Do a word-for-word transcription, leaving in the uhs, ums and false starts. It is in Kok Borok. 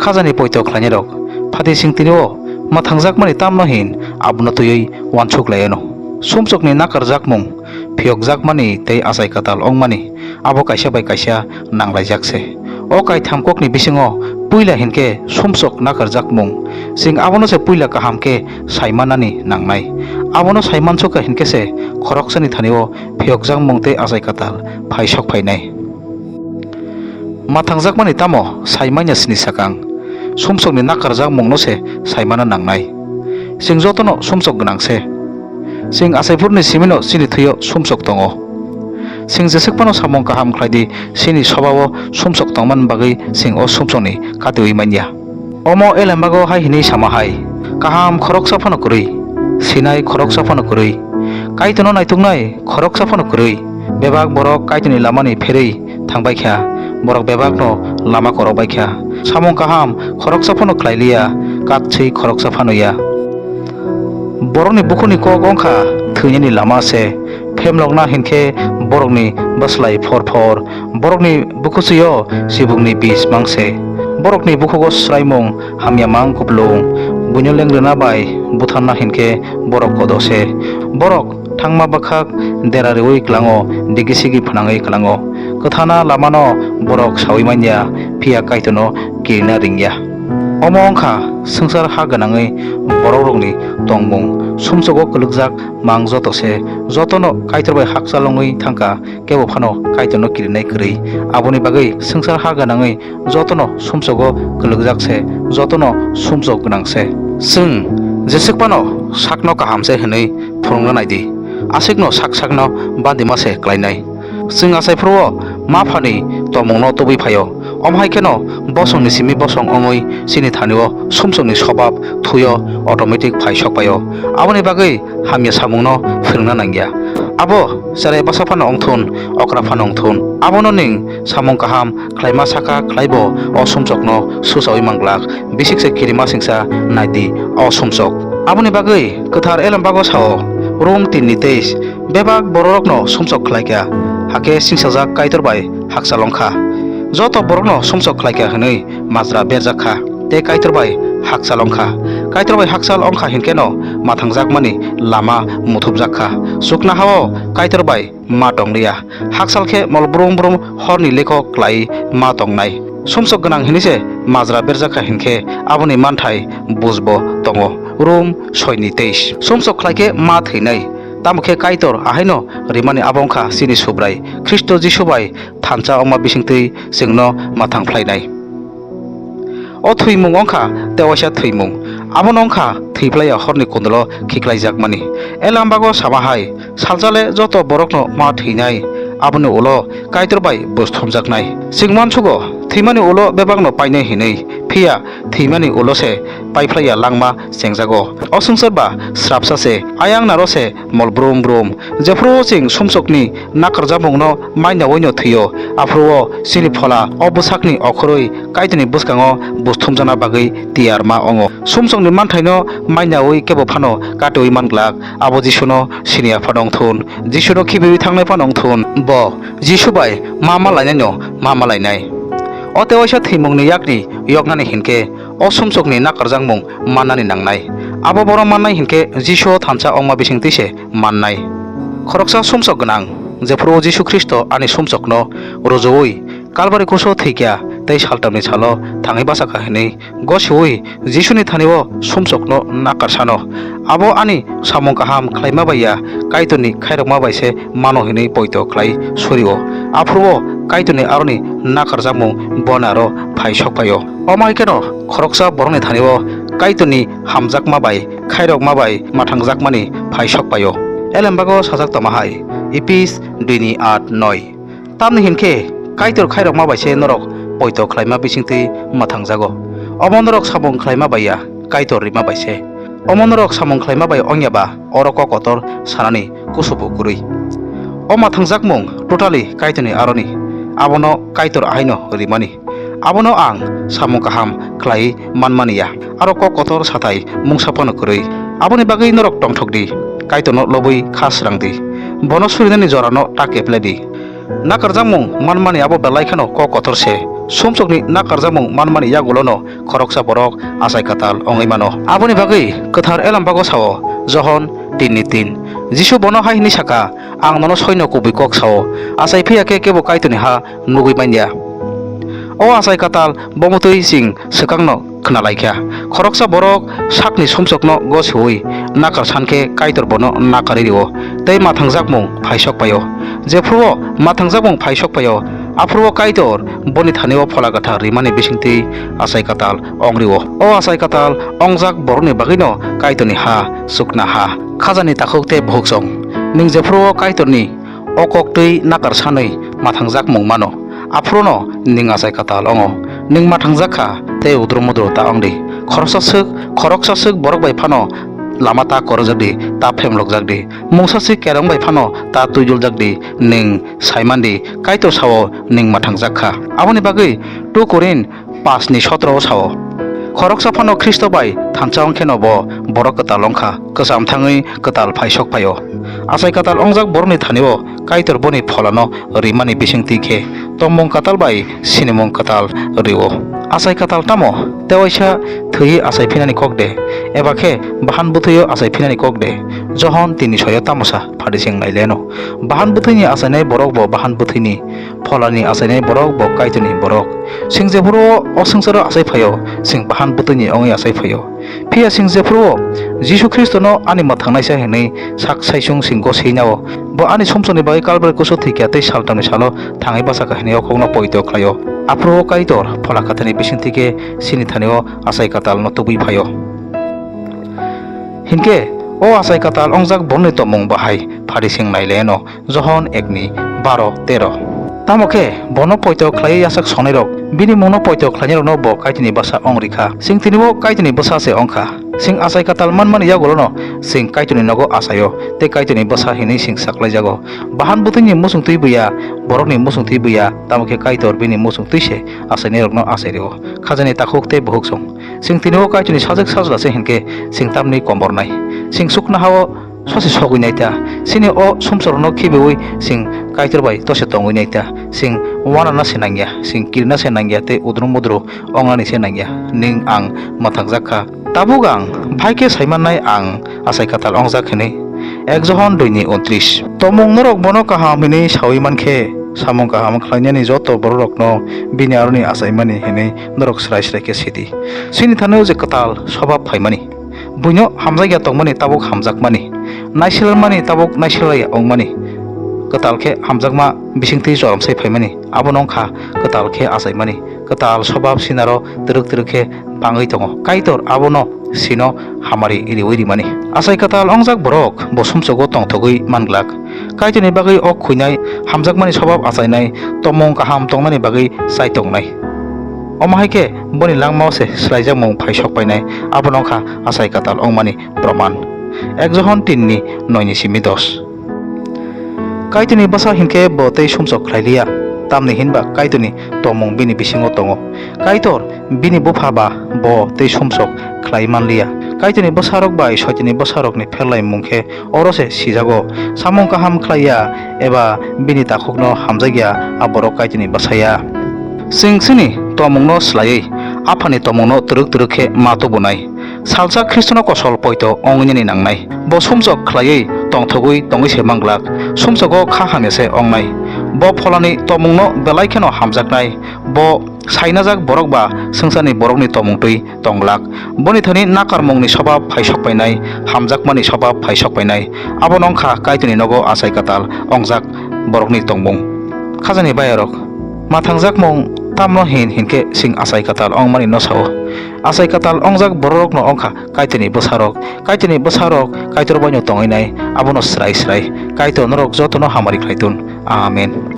Khajani poito khlainairok, phatising tini-o mwthangjakmani tamno hin abono twiwi uansuk lai anw. Sumsokni nakarjakmung, phiyokjakmani tei achai kwtal wngmani abo kaisa bai kaisa nanglaijak se. O kaitham kokni bisingo puila hinkhe sumsok nakarjakmung. Chwng abono se puila kaham khe sai mannani nangnai. Abono sai mansukha hinkhe se khoroksani thani-o phiyokjakmung tei achai kwtal phai sok phainai. Mwthangjakmani tamo sai manya sini sakang, sumsokni nakarjakmungno se sai mana nangnai. Chwng jotono sumsok gwnang se. Chwng achaiphuruni simino chini thwi-o sumsok tongo. Chwng jeswk phano samung kaham khlai di, chini soba-o sumsok tongmani bagwi chwng o sumsokni katiwi manya. Omo elembago hai hwnwi sama hai, kaham khoroksa phano kwrwi, sinai khoroksa phano kwrwi, Kaitorno naituknai khoroksa phano kwrwi. Bebak borok Kaitorni lamani pherwi thang bai kha, borok bebakno lama korok bai kha. Samung kaham khoroksa phano khlai liya, katswi khoroksa phano ya. Borokni bukhukni kok wng kha thwinani lama se, phemlokna hinkhe borokni bwslai phor phor, borokni bukhuchwi-o chibukni bis mang se. Borokni bukhugo swraimung hamya mang kuplung, buino lengrwna bai butharna hinkhe borok kodo se. Borok thangma bwkhak dera rwui klango, digi sigi phnangwi klango. Kwthana lamano borok saui manya, phiya Kaitorno kirina ringya. Omo wng kha swngchar ha gwnangwi borokrokni tongmung. Sumsogo kwlwkjak mang joto se, jotono Kaitor bai hakchal wngwi thang kha, kebo phano Kaitorno kirinai kwrwi. Aboni bagwi swngchar ha gwnangwi jotono sumsogo kwlwkjak se, jotono sumsok gwnang se. Chwng jeswk phano sakno kaham se hwnwi phwrwngna nai di, aswkno sak sakno bandima se klainai. Chwng achai phuru-o ma phani tongmungno tubui phaio, omo hai kheno bosongni simi bosong wngwi chini thani-o sumsokni sobab thwi-o automatic phai sok phaio. Aboni bagwi hamya samungno phwrwngna nangya. Abo cherai bwsa phano wngthun, okra phano wngthun, abono nwng samung kaham khlaima saka khlaibo o sumsokno suchaui manglak, bisik se kirima singsa nai di o sumsok. Aboni bagwi kwthar elembago sao, Rom tin ni teis, bebak bororokno sumsok khlaikha, hakhe singsajak Kaitor bai hakchal wngkha. Joto borokno sumsok khlaikha hwnwi majra berjak kha, tei Kaitor bai hakchal wngkha. Kaitor bai hakchal wngkha hinkheno mwthangjakmani lama muthubjak kha. Chuknoha-o Kaitor bai ma tongliya. Hakchal khe mol brum brum horni lekho klai ma tongnai. Sumsok gwnang hinwi se majra berjak kha hinkhe aboni manthai bujbo tongo. Rom soi ni teis. Sumsok khlai khe ma thwinai. Tamo khe Kaitor ahaino rimani abo wngkha chini Subrai Khristo Jisu bai thansa wngma bisingtwi chwngno mwthang phlainai. O thwimung wngkha tewaisa thwimung. Abono wngkha thwi phlaiya horni kundlo khiklaijakmani. Elembago sama hai, salsa le joto borokno ma thwinai, aboni ulo Kaitor bai bus thumjaknai. Chwng uansugo, thwimani ulo bebakno painai hinwi, phiya thwimani ulo se pai phlaiya langma chengjago. O swngchar ba srapsa se, ayang naro se mol brum brum. Jephru chwng sumsokni nakarjakmungno manyaui no thwio, aphuru-o chini Phola o bwsakni okhorwi Kaitorni bwskango bus thumjakna bagwi tiyar ma wngo. Sumsokni manthaino manyaui kebo phano katiui man glak, abo Jisuno siniya phano wngthun, Jisuno khibiui thangnai phano wngthun, bo Jisu bai ma malainaino ma malainai. O tewaisa thwimungni yakni yoknani hinkhe o sumsokni nakarjakmung mannani nangnai. Abo borok mannai hinkhe Jisuo thansa wngma bisingtwi se mannai. Khoroksa sumsok gwnang, jephru Jisu Khristo ani sumsokno rujuui Kalbari kuso thwikha tei saltamni salo thangwi bachakha hinwi gosiui Jisuni thani-o sumsokno nakarsano. Abo ani samung kaham khlaima bai ya, Kaitorni khairokma bai se mano hinwi poito khlai surio. Aphuru-o Kaitorni aroni nakarjakmung boni aro phai sok phaio. Omo hai kheno khoroksa borokni thani-o Kaitorni hamjakma bai, khairokma bai mathangjakmani phai sok phaio. Elembago sajak tongma hai, Epis dui ni aat noi. Tamni hinkhe Kaitor khairokma bai se norok poito khlaima bisingtwi mwthangjago. Omo norok samung khlaima bai ya, Kaitor rima bai se. Omo norok samung khlaima bai wngya ba oro kok kotor sanani kusubo kwrwi. O mwthangjakmung totally Kaitorni aroni, abono Kaitor ahaino rimani. Abono ang samung kaham khlaiwi manmani ya, aro kok kotor sathai mungsa phano kwrwi. Aboni bagwi norok tongthok di, Kaitorno lobwi kha srang di, bono surinani jorano ta keplai di. Nakarjakmung manmani abo belai kheno kok kotor se, sumsokni nakarjakmung manmani yagulono khoroksa borok achai kwtal wngwi mano. Aboni bagwi kwthar Elambago sao, Johon tin ni tin, Jisu bono hai hwnwi saka, "Ang nono soino kubui kok sao, achai phiya khe kebo Kaitorni ha nugwi man ya." O achai kwtal bomotwi chwng swkangno khna lai kha. Khoroksa borok sakni sumsokno gosiwi nakar san khe Kaitor bono nakarwi rio tei mathangjak mung phaisok paio. Jephru o mathangjak mung phaisok paio, aphuru o Kaitor boni thani o Phola Kwthar rimani bisingtwi achai kwtal wng rio. O achai kwtal wngjak borokni bagwino Kaitorni ha, chukna ha, khajani takhuk tei bukhuk chong. Nwng jephru o Kaitorni o kok twi nakar sanwi mathangjak mung mano, aphuruno nwng achai kwtal wngo. Nwng mathangjak kha tei udru mudru ta wng di. Khoroksa swk, khoroksa swk borok bai phano lama ta korojak di, ta phemlokjak di. Mungsa swk kerong bai phano ta twiduljak di, nwng sai man di, Kaitor sao nwng mathangjak kha. Aboni bagwi two Korin paanch ni sotro o sao, khoroksa phano Khristo bai thansa wng kheno bo borok kwtal wng kha, kwcham thangwi kwtal phaisok phaio. Achai kwtal wngjak borokni thani o Kaitor boni Pholano rimani bisingtwi khe tongmung kwtal bai sinimung kwtal rio. Achai kwtal tamo? Tewaisa thwiwi achai phinani kok de? Eba khe bahan bwthwio achai phinani kok de? Johon tin ni soi o tamo sa? Phari chwng nai leno. Bahan bwthwini achainai borok bo bahan bwthwini, Pholani achainai borok bo Kaitorni borok. Chwng jephru o swngcharo achai phaio, chwng bahan bwthwini wngwi achai phaio. Phiya chwng jephru o Jisu Khristono ani mwthangnaisa hwnwi sak saisung chwng goswi nao, bo ani sumsokni bagwi Kalbari kusu thwikha tei saltamni salo thangwi bachakha hwnwi o kokno poito khlaio. Aphuru o Kaitor Phola Kwtharni bisingtwi khe chini thani o achai kwtalno tubui phaio. Hinkhe o achai kwtal wngjak borokni tongmung bahai phari chwng nai leno. Johon ek ni baro tero. Tamo khe bono poito khlaiwi yachak songnai rok, bini mungno poito khlainai rokno bo Kaitorni bwsa wng rikha. Chwng tini o Kaitorni bwsa se wng kha. Chwng achai kwtal manmani yagulono chwng Kaitorni nogo achaio tei Kaitorni bwsa hinwi chwng saklaijago. Bahan bwthwini muchungtwi buya, borokni muchungtwi buya, tamo khe Kaitor bini muchungtwi se achainai rokno achai rio. Khajani takhuk tei bukhuk chwng. Chwng tini o Kaitorni sajwk sajla se hinkhe chwng tamni kombornai. Chwng chuknoha o sose sogwi nai ta. Chini o sumsokno khibiui chwng Kaitor bai tose tongwi nai ta. Chwng uanana se nangya, chwng kirina se nangya tei udru mudru wngnani se nangya. Nwng ang mwthangjak kha. Tabuk ang bahai khe sai mannai ang achai kwtal wngjak hwnwi. Ek Johon dui ni untris. Tongmung norok bono kaham hwnwi saui man khe, samung kaham khlainani joto bororokno bini aroni achaimani hwnwi norok srai srai khe sidi. Chini thani o je kwtal sobab phaimani, buino hamjakya tongmani tabuk hamjakmani, naisilmani tabuk naisilraiya wngmani, kwtal khe hamjakma bisingtwi jorom sai phaimani, abono wngkha kwtal khe achaimani. Kwtal sobab sinaro twrwk twrwk khe bangwi tongo. Kaitor abono sino hamari riui rimani. Achai kwtal wngjak borok bo sumsogo tongthogwi manglak. Kaitorni bagwi o khuinai, hamjakmani sobab achainai, tongmung kaham tongnani bagwi chai tongnai. Omo hai khe boni langmao se swlaijakmung phai sok painai, abono wngkha achai kwtal wngmani proman. Ek Johon tin ni noi ni simi dos. Kaitorni bwsa hinkhe bo tei sumsok khlai liya, tamni hinba Kaitorni tongmung bini bisingo tongo. Kaitor bini bupha ba bo tei sumsok khlai man liya. Kaitorni bwsarok bai Soitanni bwsarokni pherlaimung khe oro se sijago. Samung kaham khlai ya eba bini takhukno hamjak ya, a borok Kaitorni bwsa ya. Chwng chini tongmungno swlaiwi Aphani tongmungno twrwk twrwk khe ma tubunai. Salsa Khristono kosol poito wngnani nangnai. Bo sumsok khlaiwi tongthogwi tongwi se manglak. Sumsogo kha hamya se wngnai. Bo Pholani tongmungno belai kheno hamjaknai. Bo sainajak borok ba swngcharni borokni tongmung twi tonglak. Boni thani nakarmungni sobab phai sok painai, hamjakmani sobab phai sok painai. Abono wngkha Kaitorni nogo achai kwtal wngjak borokni tongmung. Khajani bayarok, mathangjak mung tamno hin hinkhe chwng achai kwtal wngmani no sao. Achai kwtal wngjak bororokno wngkha Kaitorni bwsarok. Kaitorni bwsarok Kaitor baino tongwi nai, abono srai srai. Kaitor norok jotono hamari khlai tun. Amen.